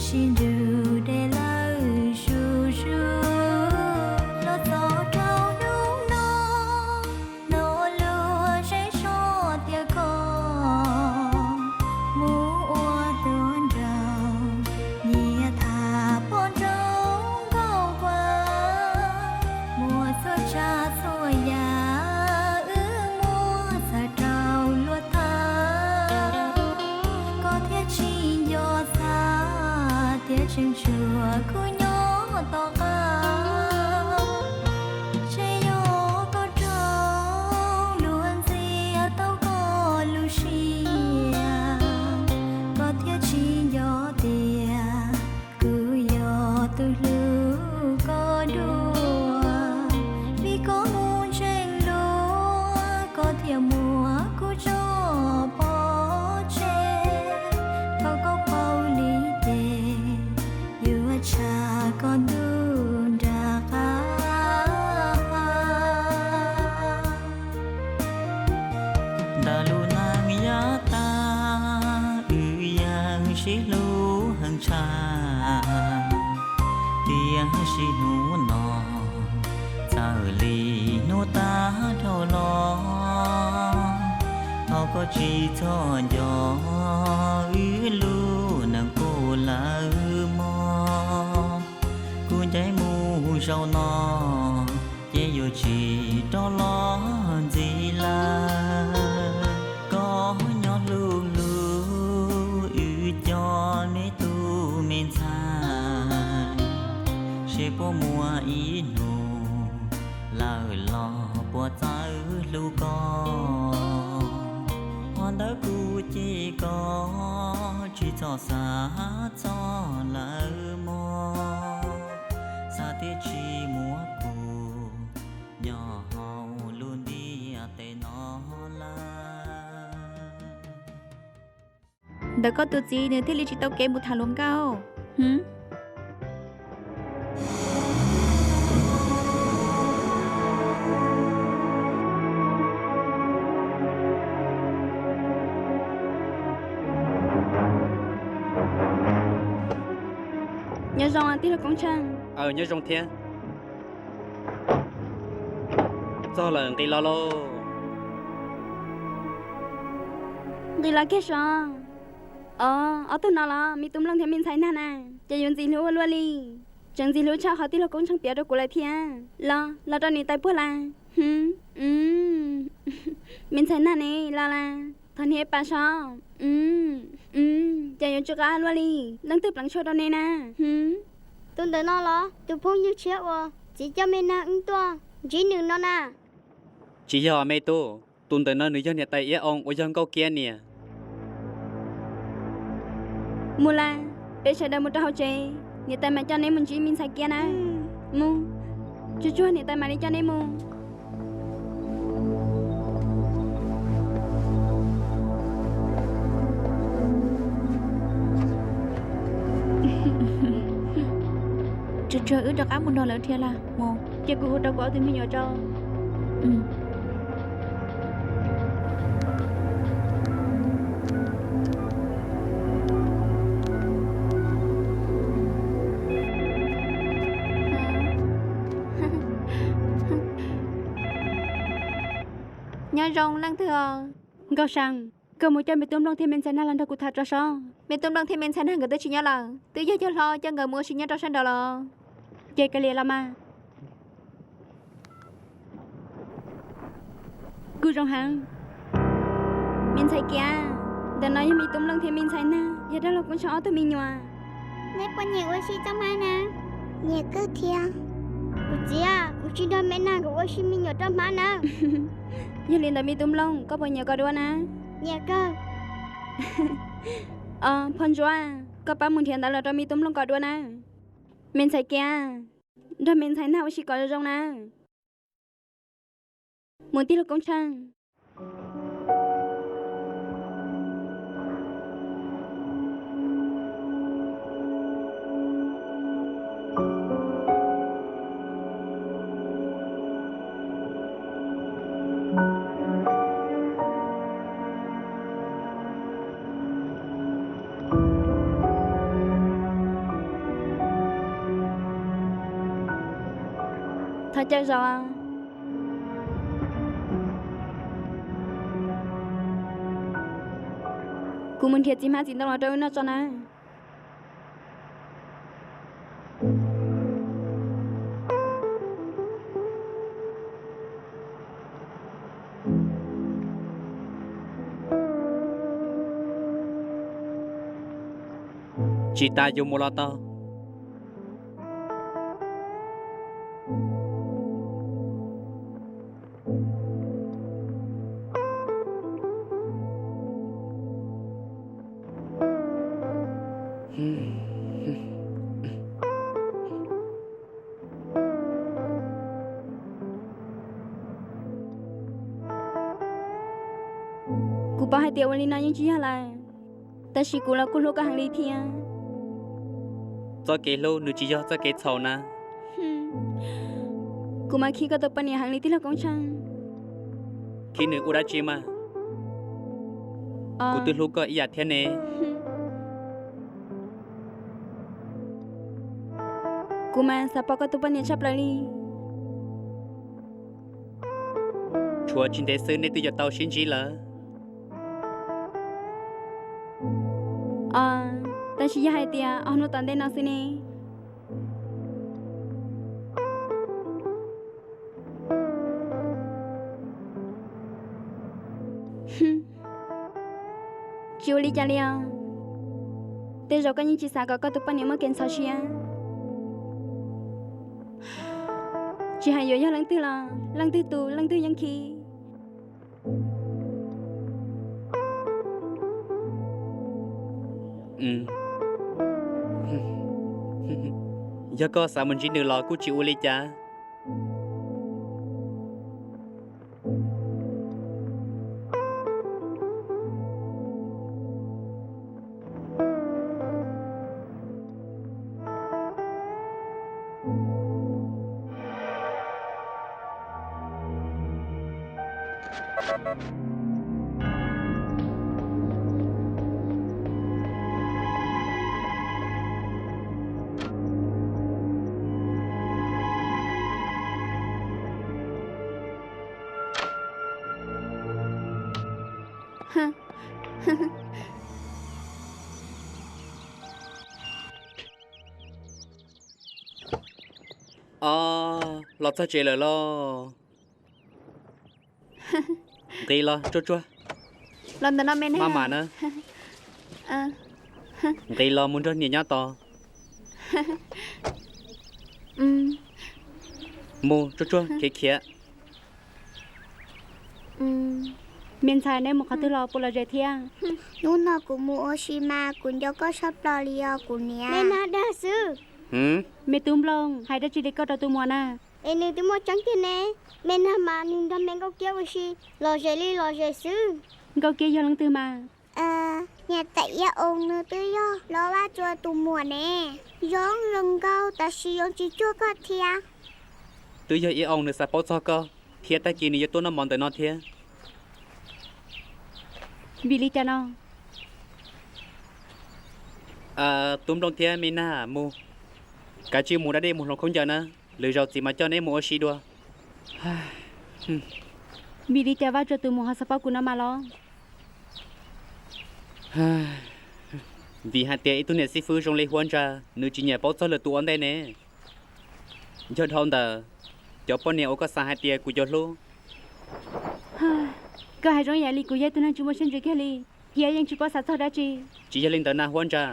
Sib nrug dej lawm zuj zus, los txog rau hnub no, hnov luag zeej zog tias koj mus ua tuag nraug, nyias tham pom nroo nkauj vas, muaj txhua tsav txhua yam wb muab txhawb rau luag tham, koj thiaj tsis nco xav, tias tseem tshuav kuv nyob tom qab. Tseem yog koj raug luag ntxias tau koj lub siab, koj thiaj tsis nco tias kuv yog tus hlub koj dua. Vim koj mus ntseeg luag, koj thiaj muab kuv tso pov tseg. Thaum koj paub li ces yuav tshaj koj ntuj nram qab. Ntawm lub neej yav tag wb yeej sib hlub heev tshaj, tiam sis hnub no txawm li hnub tag dhau los, thov koj tsis txhob nco wb lub neej qub lawm mog. Kuv ncaim mus zaum no, ces yuav tsis rov los ntxiv lawm. Koj nyob hlub hlub wb cov me tub me ntxhais, seb puas muaj ib hnub lawm los puas txawj hlub koj. Qhov ntawd kuv cem koj tsis txhob xav txog lawm mog, xav tias tsis muaj kuv nyob hauv lub ntiaj teb no lawm. Ntawm koj tus txiv nws thiaj li tsis tau kev mus tham hluas nkauj. Nyob zoo tij laug Koob Tsheej. Aw, nyob zoo thiab. Txog lawm, nqis los lauj. Nqis los kiag sov. Os, ob tug no los me tub Nplooj thiab me ntxhais Nag na, ces yuav ntxim hlub ua luaj li. Tseem ntxim hlub tshaj qhov tij laug Koob Tsheej piav rau kuv lawm thiab. Los, los rau niam tais puag las. Me ntxhais Nag ne, los las, thov niam pas sov. Ces yuav tsw qab luaj li, leej twg pleev tshuaj rau ne na. Tus ntawm no los tus phooj ywg tshiab uas txiv coj me Nag wb tuaj ntsib nws no na. Tsis yog me tub, tus ntawm no nws yog niam tais Iab Oo uas yog Nkauj Kiab niam. Mus las, peb sawv daws mus rau hauv tsev, niam tais mam coj neb mus ntsib me ntxhais Kiab na. Mus, tsuag tsuag niam tais mam li coj neb mus. Tsuag tsuag wb rov qab mus nrog lawv dhia lawm mus. Ces kuv hu rau kuv ob tug me nyuam tso. Nyob zoo leej twg os? Nkauj Seej, koj mus coj me tub Nplooj thiab me ntxhais Nag los nrog kuv tham tso sov. Me tub Nplooj thiab me ntxhais Nag nkawd twb tsis nyob lawm, twb yog cov hlob coj nkawd mus ua si nyob rau sab nraud los. Ces kav liam los mas. Kuj zoo heev. Me ntxhais Kiab, ntawm no yog me tub Nplooj thiab me ntxhais Nag, yog dab laug Koob Tsheej ob tug me nyuam. Neb puas nyiam ua si txoj hmab na? Nyiam kawg thiab. Kuv txiv, kuv tsis nrog me Nag nkawd ua si me nyuam rau hmab na. Yog li ntawd me tub Nplooj, koj puas nyiam kom dua na? Nyiam kawg. Os, Phoj Ntsuab, koj pab mus nrhiav ntawv los rau me tub Nplooj kom dua na. Me ntxhais Kiab, nrog me ntxhais Nag ua si kom zoo zoo na. Mus tij laug Koob Tsheej. Coj zaum. Kuv mus nrhiav txiv hmab txiv ntoo los rau wb noj tso na. Tsis tas yus mus los tau. Kuv paub hais tias ua li no yeej tsis yog lawm, tab sis kuv los kuj hlub koj heev li thiab. Txoj kev hlub nws tsis yog txoj kev txhaum na. Kuv mas khib koj tus poj niam heev li tij laug Koob Tsheej. Khib nws ua dab tsi mas? Kuv twb hlub koj ib yam thiab ne. Kuv mas xav pom koj tus poj niam tshaj plaws li. Tshuav tsis ntev xwb neb twb yuav tau sib ntsib lawm. Tab sis yog hais tias ob hnub tom ntej no xwb ne? Tsis ua li cas li os. Tej zaum koj yeej tsis xav kom koj tus poj niam muaj kev ntxhov siab. Tsis hais yuav yog leej twg los leej twg tus leej twg yeej khib. Yog koj xav mus ntsib nws los kuj tsis ua li cas. Os, los txog tsev lawm los? Nqis los tsuag tsuag. Los ntawm no me neeg. Maj mam na. Nqis los mus nrog niam nyob tos. Mus tsuag tsuag khiav khiav. Me ntxhais, neb mus qhov twg los puas lom zem thiab? Hnub no kuv mus ua si mas kuv nco koj tshaj plaws li os kuv niam. Me nag dag xwb. Me tub Nplooj hais dab tsi li koj rau tus muam na? Es nws twb muaj tseeb tiag ne. Me nag mas nws nrog me Nkauj Kiab ua si lom zem li lom zem xwb. Nkauj Kiab yog leej twg mas? Niam tais Iab Oos nws twb yog Los Vaj Tsua tus muam ne. Zoo zoo nkauj tab sis zoo tsis cuag koj thiab. Twb yog Iab Oos nws xav paub txog koj thiab tag kis nws yuav tuaj noj mov ntawm no thiab. Vim li cas no? Tub Nplooj thiab me nag mus, kav tsij mus da dej mus hloov khaub ncaws na, lwm zaus txiv mam coj neb mus ua si dua. Vim li cas Vaj Tsua tus muam ho xav paub kuv no mas los? Vim hais tias ib tug niam xib fwb zoo li Huab Ntsa nws tsis nyiam paub txog lwm tus ua ntej ne. Yog dhau ntawm cov poj niam uas koj xav hais tias kuv yuav hlub. Koj hais zoo ib yam li kuv yog ib tug neeg tsis muaj siab ntsws kiag li, thiab yeej tsis paub xav txog dab tsi. Tsis yog li ntawd na Huab Ntsa.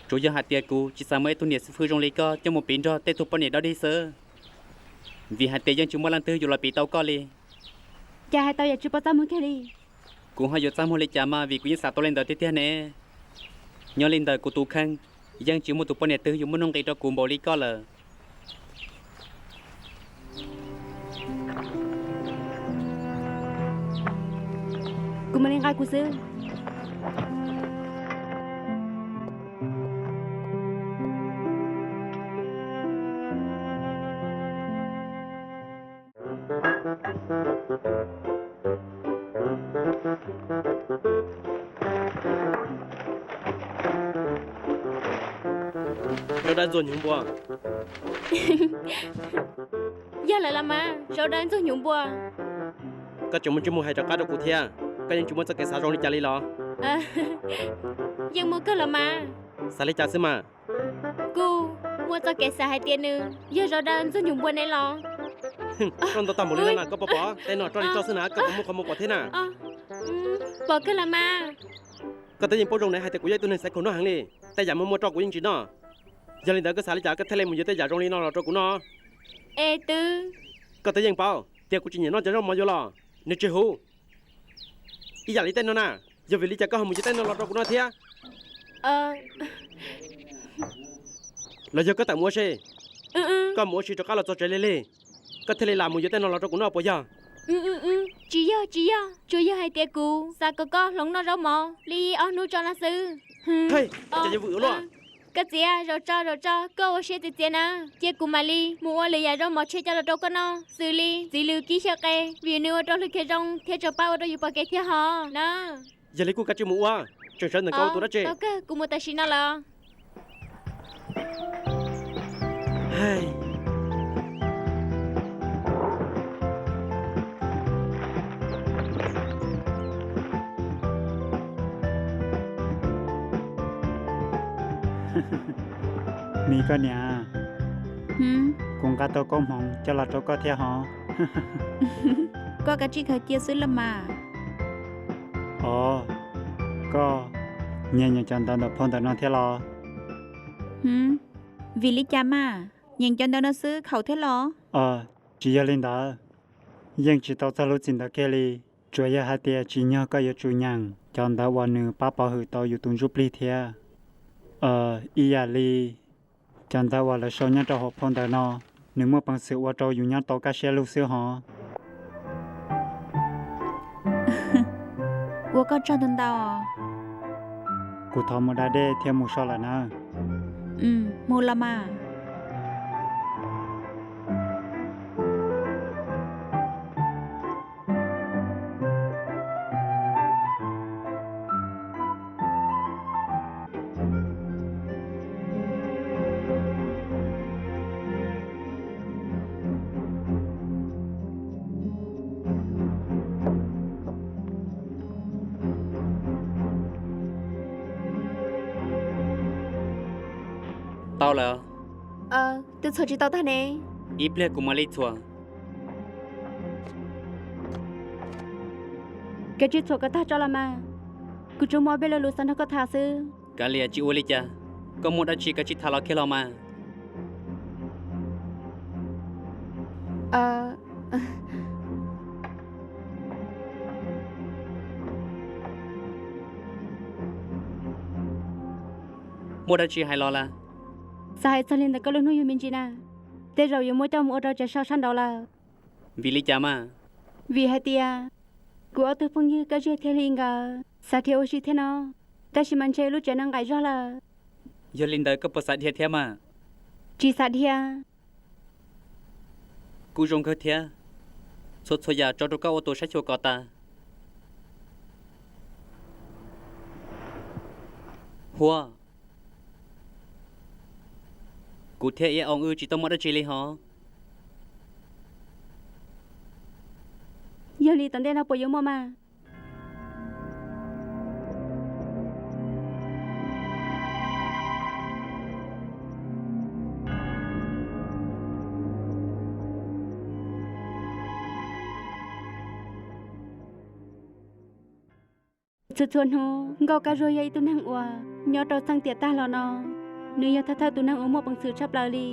Tsuas yog hais tias kuv tsis xav muab ib tug niam xib fwb zoo li koj coj mus piv nrog tej tug poj niam dob dig xwb, vim hais tias yeej tsis muaj leej twg yuav los piv tau koj li. Cas hais tau yam tsis paub txaj muag kiag li. Kuv ho yuav txaj muag li cas mas vim kuv yeej xav tau li ntawd tiag tiag ne. Nyob li ntawm kuv tus kheej, yeej tsis muaj tus poj niam twg yuav muaj nuj nqis rau kuv npaum li koj lawm. Kuv mam li nqa kuv xwb. Zaub dawb ntxuag hnyuv npua. Yog lawm los mas, zaub dawb ntxuag hnyuv npua. Koj tseem mus tsis mus hais rov qab rau kuv thiab? Koj yeej tsis muaj txoj kev xav zoo li cas li los? Yeej muaj kawg los mas. Xav li cas xwb mas? Kuj muaj txoj kev xav hais tias nws yog zaub dawb ntxuag hnyuv npua ne los. Koj ntau tag npaum li no na, koj puas pom? Tej no roj li roj xwb na, koj puas muaj qhov muag pom thiab na? Pom kawg los mas. Koj twb yeej paub zoo ne hais tias kuv yog ib tug neeg xaiv khaum noj heev li. Tej yam muaj muaj roj kuv yeej tsis noj. Yog li ntawd koj xav li cas koj thiaj li mus yuav tej yam zoo li no los rau kuv noj? Es twb, koj twb yeej paub tias kuv tsis nyiam noj cov zaub mov yuav los, nws tsis huv. Ib yam li tej no na, yog vim li cas koj ho mus yuav tej no los rau kuv noj thiab? Los yog koj tawm mus ua si? Koj mus ua si rov qab los txog tsev lig lig, koj thiaj li lam mus yuav tej no los rau kuv noj puas yog? Tsis yog, tsis yog, tsuas yog hais tias kuv xav kom koj hloov noj zaub mov li ob hnub tso no xwb. Cas yuav vwm ua luaj? Koj txiv, zaum tso zaum tso, koj ua siab txias txias na, cia kuv mam li mus ua lwm yam zaub mov tshiab coj los rau koj noj, xws li txiv lws kib xyaw qe, vim nws ua rau hlwb khiav zoo thiab tso pab ua rau yus pom kev thiab hos na. Yog li kuj kav tsij mus ua, tseem sawv ntxov koj ua tus dab tsi? Tau kawg, kuv mus tam sim no lawm. Mim koj niam, kuv nqa tau koob hmoov coj los rau koj thiab hos. Koj kav tsij khaws cia xwb los mas. Os, koj nyiam nyiam cov ntawv ntawm phau ntawv no thiab los? Vim li cas mas, nyeem cov ntawv no xwb khaum thiab los? Tsis yog li ntawd, yeej tsis tau txog lub txim ntawd kiag li. Tsuas yog hais tias tsim nyog koj yuav tsum nyeem cov ntawv uas nws pab pov hwm tau yus tus ntsuj plig thiab. Ib yam li cov ntawv uas lawv sau nyob rau hauv phau ntawv no, nws muaj peev xwm ua rau yus nyob tau kaj siab lug xwb hos. Ua koj tsaug ntau ntau. Kuv thov mus da dej thiab mus so lawm nawb. Mus los mas. Tau lawm. Twb txhuam tsis tau tag ne. Ib pliag kuv mam li txhuam. Kav tsij txhuam kom tag tso los mas. Kuv tsuas muaj ob peb lo lus xav nrog koj tham xwb. Kav liam, tsis ua li cas. Koj muaj dab tsi kav tsij tham los kiag los mas. Muaj dab tsi hais los las? Xav hais txog li ntawm koj lub hnub yug me ntsis na, tej zaum yuav muab coj mus ua rau tsev so sab nraud lawm. Vim li cas mas? Vim hais tias kuv ob tug phooj ywg Kab Ziag thiab Hli nkawd xav dhia ua si thiab no, tab sis mas ntshe lub tsev no nqaim zog lawm. Yog li ntawd koj puas xav dhia thiab mas? Tsis xav dhia. Kuj zoo kawg thiab, txhua txhua yam tso rau koj ua tus saib xyuas kom tas. Huab, kuv thiab Iab Oos wb tsis tau muaj dab tsi li hos. Yog li tom ntej no puas yuav muaj mas? Txhua txhua hnub Nkauj Kab Zuag yog ib tug neeg uas nyob rau txheej tiam tag los no, nws yog thawj thawj tus neeg uas muaj peev xwm tshaj plaws li,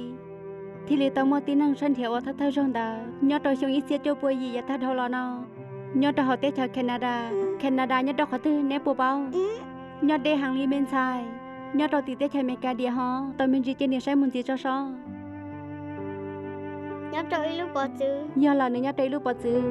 thiaj li tau muaj tib neeg sab nrhiav uas thawj thawj zaug ntawd nyob rau xyoo ib txhiab cuaj pua yim yav tag dhau los no, nyob rau hauv teb chaws Canada. Canada nyob rau qhov twg neb puas paub? Nyob deb heev li me ntxhais. Nyob rau tim teb chaws Amelikas diam hov, tau me ntsis cia niam saib mus ntxiv tso sob. Yog lawm, nws nyob rau ib lub pov txwv.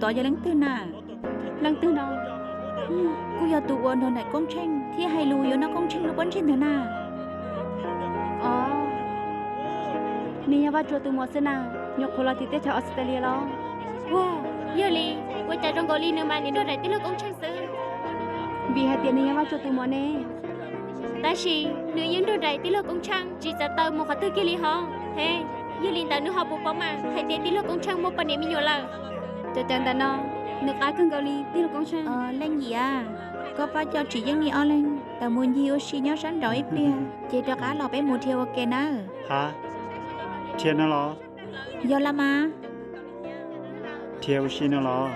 Tod yog leej twg na? Leej twg no? Kuj yog tus uas nrog nraim Koob Tsheej thiab hais lus yuav noj Koob Tsheej lub pob ntseg ntawd na. Os, nws yog Vaj Tsua tus muam xwb na, nyuam qhuav los tim teb chaws Australia los. Ua, yog li, ua cas zoo nkaus li nws mas nws nrog nraim tij laug Koob Tsheej xwb? Vim hais tias nws yog Vaj Tsua tus muam ne. Tab sis nws yeej nrog nraim tij laug Koob Tsheej tsis txawv taws mus qhov twg kiag li hos. He, yog li ntawd nws ho puas paub mas hais tias tij laug Koob Tsheej muaj poj niam me nyuam lawm? Cov cawv ntawm no, nws qab kawg nkaus li tij laug Koob Tsheej. Leej yim, koj pab coj Tsim Yeej Lis ob leeg tawm mus ncig ua si nyob sab nraud ib pliag ces rov qab los peb mus dhia ua ke nawb. Ha, dhia no los? Yog las mas. Dhia ua si no los?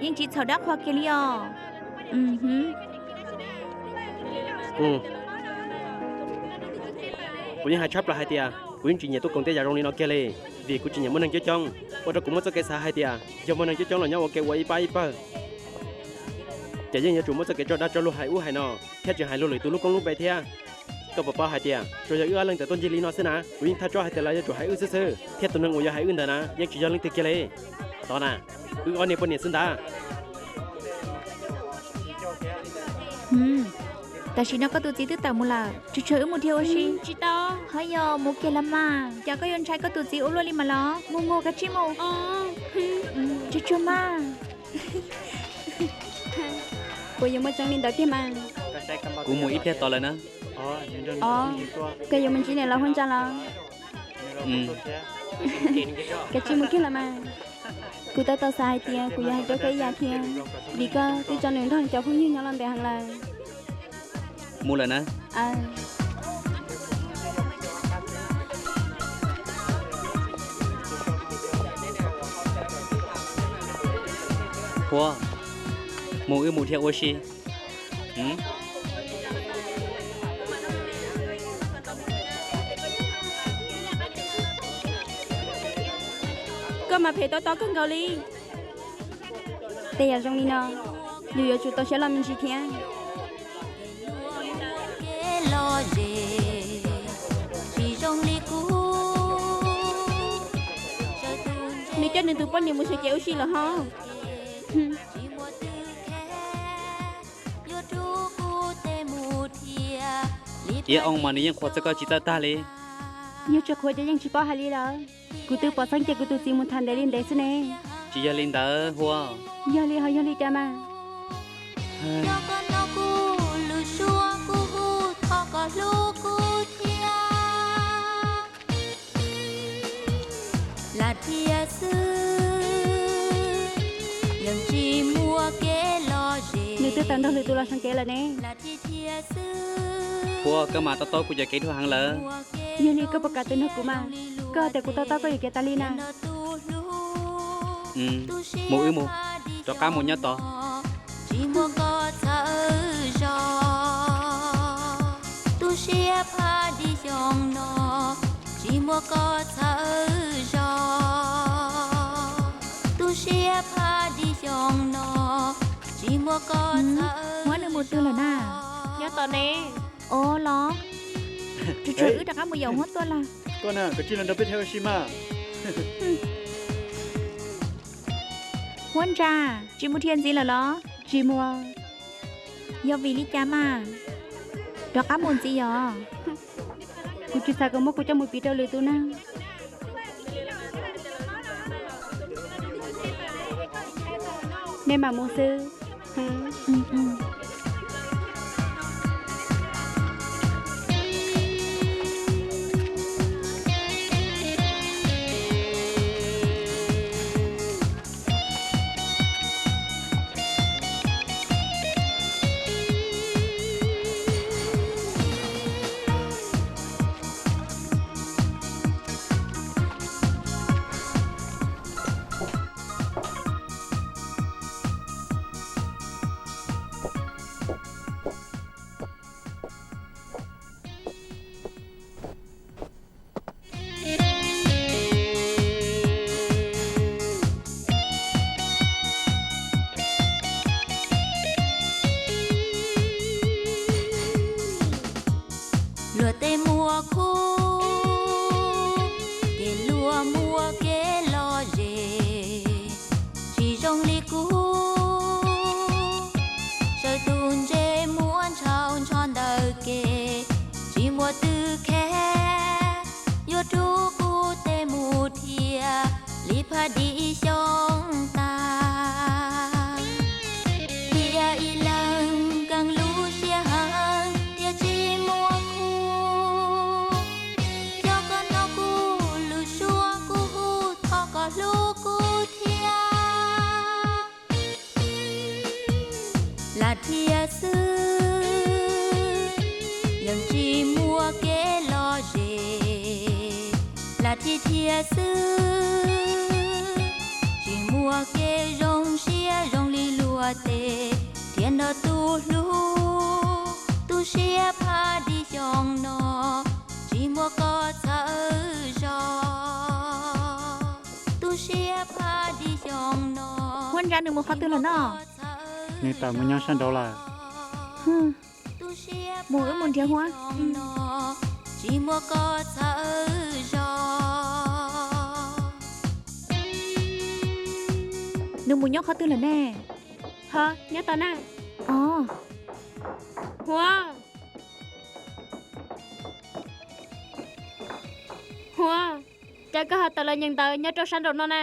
Yeej tsis txhaum dab qhuas kiag li os. Kuv yeej hais tshaj plaws hais tias kuv yeej tsis nyiam tuaj koom tej yam zoo li no kiag li, vim kuv tsis nyiam muaj neeg coob coob, ua rau kuv muaj txoj kev xav hais tias yog muaj neeg coob coob los nyob ua ke ua ib pab ib pawg, ces yeej yuav tsum muaj txoj kev tso dag tso luag hais ub hais no, thiab tseem hais luag lwm tus lub koob lub npe thiab. Koj puas paub hais tias tsuas yog wb ob leeg tawm tuaj ncig li no xwb na, kuv yeej thaj tsob hais tias lawv yuav tsum hais wb xwb xwb, thiab tus neeg uas yuav hais wb ntawd na yeej tsis yog leej twg kiag li. Tod na, wb ob niag poj niam xwb ntag. Tam sim no koj tus txiv twb tawm mus lawm, tsuas tshuav wb mus dhia ua si. Tsis tau. Ho yog mus kiag los mas, cas koj yuav ntshai koj tus txiv ua luaj li mas los? Mus mus, kav tsij mus. Tsuag tsuag mas. Puas yuav muaj tseeb li ntawd tiag mas? Kuv mus ib pliag tos lawm na. Os, koj yuav mus ntsib niam laus Huab Ntsa los? Kav tsij mus kiag los mas. Kuv tab tom xav hais tias kuv yuav hais rau koj ib yam thiab, vim koj twb tso nws nrog cov phooj ywg nyob los ntev heev lawm. Mus lawm na. Huab, mus wb mus dhia ua si. Koj mas phem tob tob kawg nkaus li. Tej yam zoo li no, yus yuav tsum tau siab loj me ntsis thiab. Nws coj nws tus poj niam mus xyuas cev ua si lawm hos. Iab oo mas nws yeej qhuas txog koj tsis txawj tag li. Yog tsis qhuas ces yeej tsis paub hais li lawm. Kuv twb pom txheeb cia kuv tus txiv mus tham ntev li ntev xwb ne. Tsis yog li ntawd Huab. Yog li ho yog li cas mas? Nyob koj no kuv lwm suab kuv hu thov koj hlub kuv thiab. Lam dhia xwb, yeej tsis muaj kev lom zem. Nws twb tawm nrog lwm tus los seev kev lawm ne. Lam dhia dhia xwb. Huab, koj mas to taub kuv cov kev dhuav heev lawm. Yog li koj puas kam tus nrog kuv mas? Koj tias kuv to taub koj yuav kev tas li na. Mus wb mus, rov qab mus nyob tod. Tsis muaj koj txhawv zog, tu siab phaj di xyoo no. Tsis muaj koj txhawv zog, tu siab phaj di xyoo no. Tsis muaj koj txhawv. Huab, nws mus twg lawm na? Nyob tod ne. Os los, tsuas tshuav wb rov qab mus yaum Huab tuaj lawm. Koj na, koj cia li nrog peb dhia ua si mas. Huab Ntsa, tsis mus dhia ntxiv lawm los? Tsis mus. Yog vim li cas mas? Rov qab mus ntxiv yom? Kuv tsis xav kom muab kuv coj mus piv rau lwm tus na. Nej mam mus xwb. dim xyoo tas, thiaj ib leeg nkees lub siab heev thiaj tsis muaj khub. Yog koj hnov kuv lus suab kuv hu thov koj hlub kuv thiab. Lam thiab xwb, yeej tsis muaj kev lom zem. Lam thiab thiab xwb, tsis muaj kev zoo siab zoo li luag tej. Thiab nrog tus hlub, tu siab phaj dim xyoo no, tsis muaj koj txhawb zog. Tu siab phaj dim xyoo no. Huab Ntsa, nws mus qhov twg lawm no? Nws tawm mus nyob sab nraud lawm. Mus, wb mus nrhiav Huab. Tsis muaj koj txhawb zog. Nws mus nyob qhov twg lawm ne? Ho, nyob tod na. Os. Huab. Huab, cas koj ho tawm los nyeem ntawv nyob rau sab nraum no na?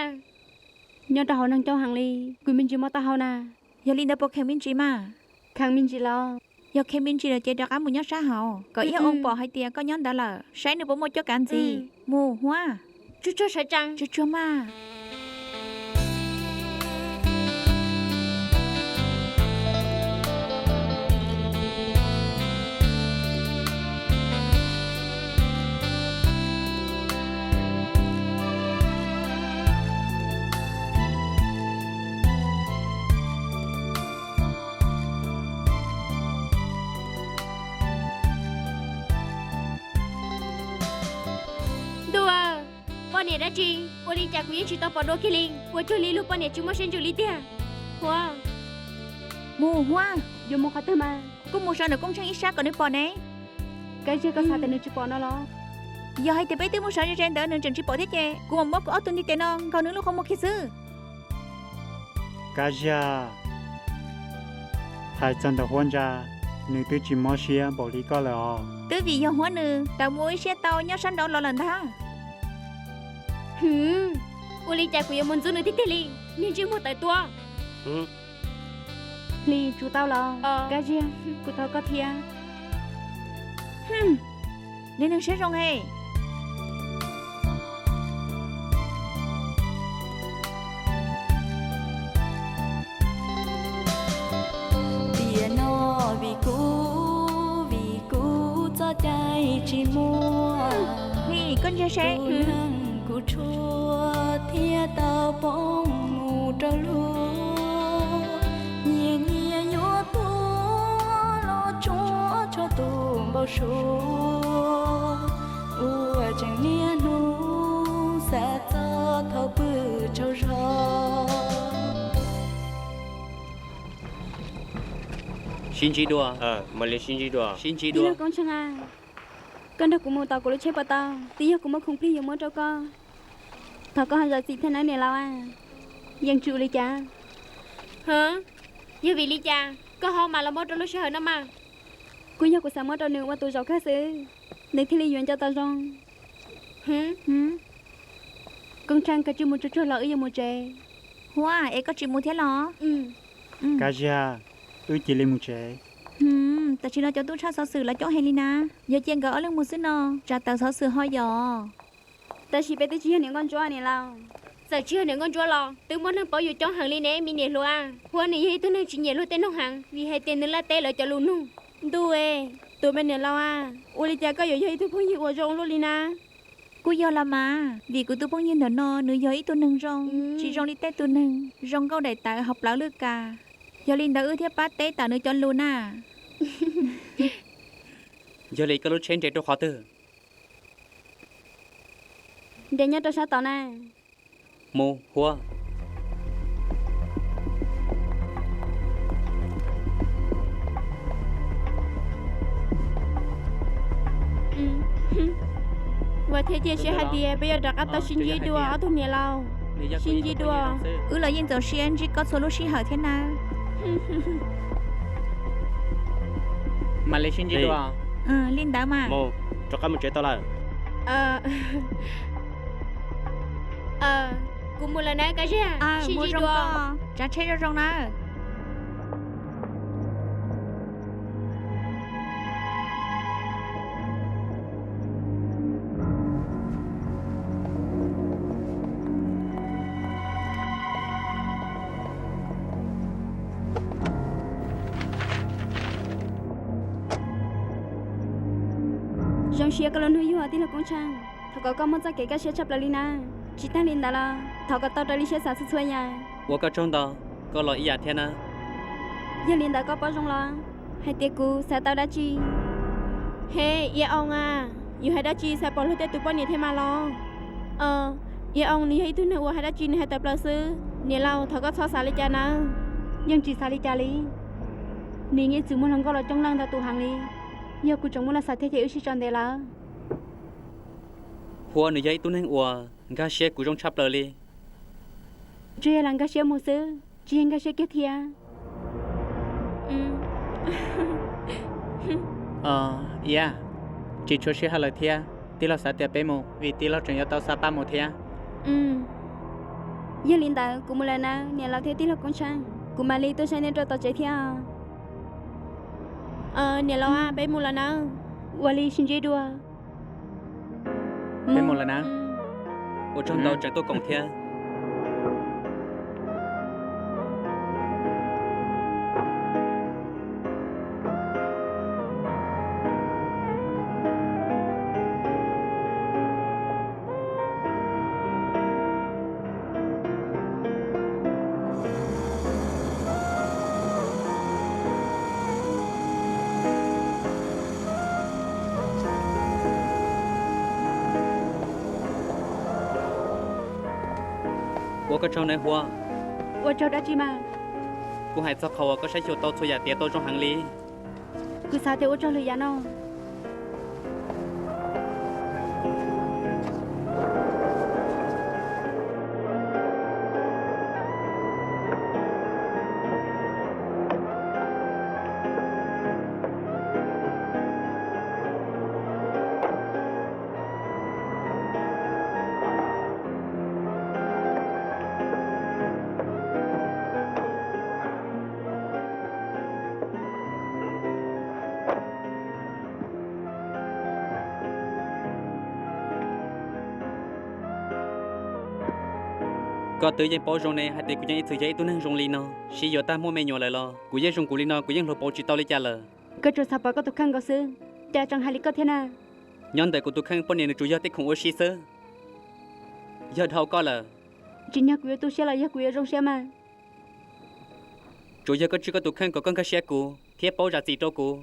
Nyob rau hauv neeg coob heev li, kuv me ntsis mob taub hau na. Yog li ntawd puas kheev me ntsis mas? Kheev me ntsis los? Yog kheev me ntsis lawm ces rov qab mus nyob sab hauv kom Iab Oos pom hais tias koj nyob ntawd lawm, saib nws puas muaj cuab kav ntxiv. Mus Huab. Tsuag tsuag sawv tsees. Tsuag tsuag mas. Ntuj aw, poj niam dab tsi, ua li cas kuv yeej tsis tau pom dua kiag li, puas cuag li lub poj niam tsis muaj siab ntsws li tiag. Huab. Mus Huab. Yuav mus qhov twg mas? Kuj mus so ntawm Koob Tsheej ib sab kom nws pom ne. Kab Ziag, koj xav tias nws tsis pom no los? Yog hais tias peb twb mus sawv ze ze ntawd nws tseem tsis pom thiab ces kuv mam muab kuv ob tug ntiv tes no nkaug nws lub qhov muag kiag xwb. Kab Ziag, hais txog ntawm Huab Ntsa, nws twb tsis mob siab npaum li koj lawm os. Twb vim yog Huab nws tawm mus ua ib siab tau nyob sab nraud los lawm ntag. Hwm, ua li cas kuv yuav mus ntxub nws tiag tiag li, niag ntsej muag tawv tuab. Hli, tsum tau los? Kab Ziag, kuv thov koj thiab. Niag neeg siab zoo he. Tiam no vim kuv, vim kuv txoj cai tsis muaj, koj ntsia seb, tus neeg kuv tshuaj thiaj tau poob mus rau luag. Nyias nyias yuav tuag los tsuav tshuaj tus npau suav, ua tseem niaj hnub xav txog thaum pw tsaug zog. Sib ntsib dua. Mam li sib ntsib dua. Sib ntsib dua. Koob Tsheej a, koj nrog kuv mus tom kuv lub tsheb puas tau? Twb yog kuv muaj khoom plig yuav muab rau koj. Thov koj ho zam txim thiab nawb niam laus a. Yeej tsis ua li cas. Hwm, yog vim li cas koj ho mam los muab rau lub sij hawm no mas? Kuj yog kuv xav muab rau nws ua tus zaum kawg xwb, nws thiaj li yuav nco tau zoo. Hwm, Koob Tsheej, koj tsis mus tsuag tsuag los wb yuav mus tsev. Huab, es koj tsis mus thiab los? Kab Ziag, wb cia li mus tsev. Tam sim no cov tub tshaj xov xwm los coob heev li na, yog cia nkawd ob leeg mus xwb no tsam tawm xov xwm ho yos. Tab sis peb twb tsis yog niam nkauj ntsuab niam laus. Txawm tsis yog niam nkauj ntsuab los twb muaj neeg paub yus coob heev li ne me niam hluas. Huab nws yog ib tug neeg tsis nyiam luag tej nug heev vim hais tias nws laj teb lawv cov lus nug. Ntuj e, tus me niam laus a, ua li cas koj yuav yog ib tug phooj ywg uas zoo luaj li na? Kuj yog los mas, vim kuv tus phooj ywg ntawm no nws yog ib tug neeg zoo, tsis zoo li tej tus neeg zoo nkauj daim tawv hauv plawv lwj kas. Yog li ntawd wb thiaj pab teb tawm nws cov lus na. Yog li koj lub tsheb nres rau qhov twg? Nres nyob rau sab tod na. Mus, Huab. Vam thiab cia siab hais tias peb yuav rov qab tau sib ntsib dua ob tug niam laus. Sib ntsib dua. Wb los yeej txaus siab ntsib koj txhua lub sij hawm thiab nawb. Mam li sib ntsib dua. Li ntawd mas. Mus, rov qab mus tsev tau lawm. Kuv mus lawm na Kab Ziag, sib ntsib dua. Tsav tsheb zoo zoo na. Zoo siab koj los nug yuav tij laug Koob Tsheej, thov kom koj muaj txoj kev kaj siab tshaj plaws li na. Tsis tag li ntawd los thov kom tau raws li siab xav txhua txhua yam. Ua koj tsaug ntau, koj los ib yam thiab na. Yog li ntawd koj paub zoo los hais tias kuv xav tau dab tsi? He, Iab Oos a, yus hais dab tsi xav pom luag tej tus poj niam thiab mas los? Iab Oos nws yog ib tug neeg uas hais dab tsi nws hais tawv plaws xwb. Niam laus, thov koj txhob xav li cas nawb. Yeej tsis xav li cas li. Nws yeej txwm muaj hluas nkauj los coob leej ntau tus heev li. Yog kuv tseem muaj laj xav thiab ces wb sib tso ntev lawm. Huab nws yog ib tug neeg uas nkag siab kuv zoo tshaj plaws li. Tsuas yog lam nkag siab mus xwb, tsis yog nkag siab kiag thiab. Iab, tsis tshua sib hawm lawm thiab, tij laug xav tias peb mus vim tij laug tseem yuav tau xa paj mus thiab. Yog li ntawd kuv mus lawm nawb niam laus thiab tij laug Koob Tsheej, kuv mam li tuaj saib nej rau tom tsev thiab. Niam laus, peb mus lawm nawb. Ua li sib ntsib dua. Peb mus lawm nawb. Ua tsaug ntau tseem tuaj koom thiab. Ua koj tsaug nawb Huab. Ua tsaug dab tsi mas? Kuv hais txog qhov uas koj saib xyuas tau txhua yam tiav tau zoo heev li. Kuv xav tias ua tsaug lwm yam no. Koj twb yeej paub zoo ne hais tias kuv yeej ib txwm yog ib tug neeg zoo li no, sib yuav tag muaj me nyuam lawm los kuv yeej zoo kuv li no, kuv yeej hluas pauv tsis tau li cas lawm. Koj tsuas xav pom koj tus kheej nkaus xwb, cas tseem hais li koj thiab na. Nyob ntawm kuv tus kheej poj niam nws tsuas yog tej khoom ua si xwb. Yog dhau koj lawm. Tsim nyog kuv yuav tu siab los yog kuv yuav zoo siab mas. Tsuas yog koj tswj koj tus kheej kom koj nkag siab kuv thiab paub zam txim rau kuv.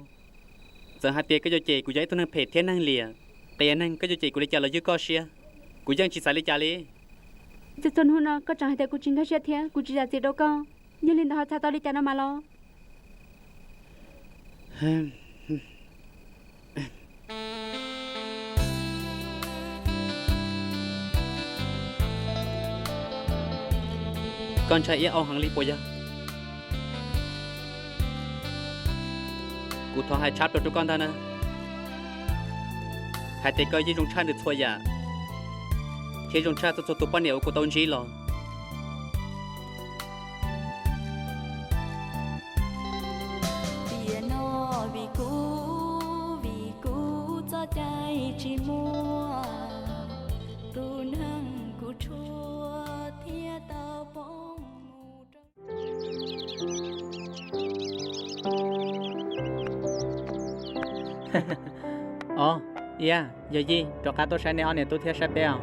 Txawm hais tias koj yuav cem kuv yog ib tug neeg phem thiab neeg liam, qias neeg, koj yuav cem kuv li cas los ywj koj siab, kuv yeej tsis xav li cas li. Txhua txhua hnub no koj tseem hais tias kuv tsis nkag siab thiab kuv tsis zam txim rau koj, yog li ntawd ho txhais tau li cas no mas los? Koj ntshai Iab Au heev li puas yog? Kuv thov hais tshab plaws rau koj ntag na, hais tias koj yeej zoo tshaj nws txhua yam, thiab zoo tshaj txhua txhua tus poj niam uas kuv tau ntsib los. Tiam no vim kuv, vim kuv txoj cai tsis muaj, tus neeg kuv tshuaj thiaj tau poob mus rau. Os, Iab, Yawg Yij, rov qab tuaj saib nej ob niam tub thiab saib peb os.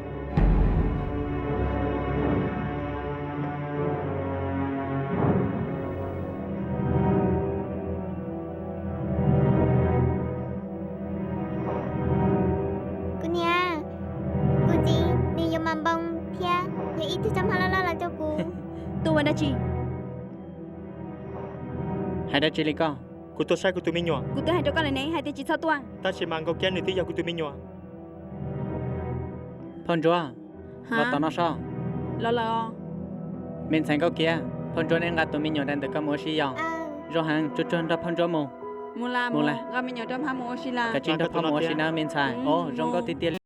Kuv niam, kuv txiv nws yuav mam npoo thiab yog ib tug tsob hmab loj loj los rau kuv. Tuaj ua dab tsi? Hais dab tsi li koj? Kuv tuaj saib kuv tus me nyuam. Kuv twb hais rau koj lawm ne hais tias tsis txhob tuaj. Tab sis mas Nkauj Kiab nws twb yog kuv tus me nyuam. Phauj Ntsuab, los tom no sob. Los lawm. Me ntxhais Nkauj Kiab, phauj Ntsuab neb nqa tus me nyuam daim ntawm koj mus ua si yom? Zoo heev, tsuag tsuag nrog phauj Ntsuab mus. Mus las, nqa me nyuam rau hmab mus ua si las. Kav tsij nrog phauj mus ua si nawb me ntxhais. Os, zoo nkauj tiag tiag.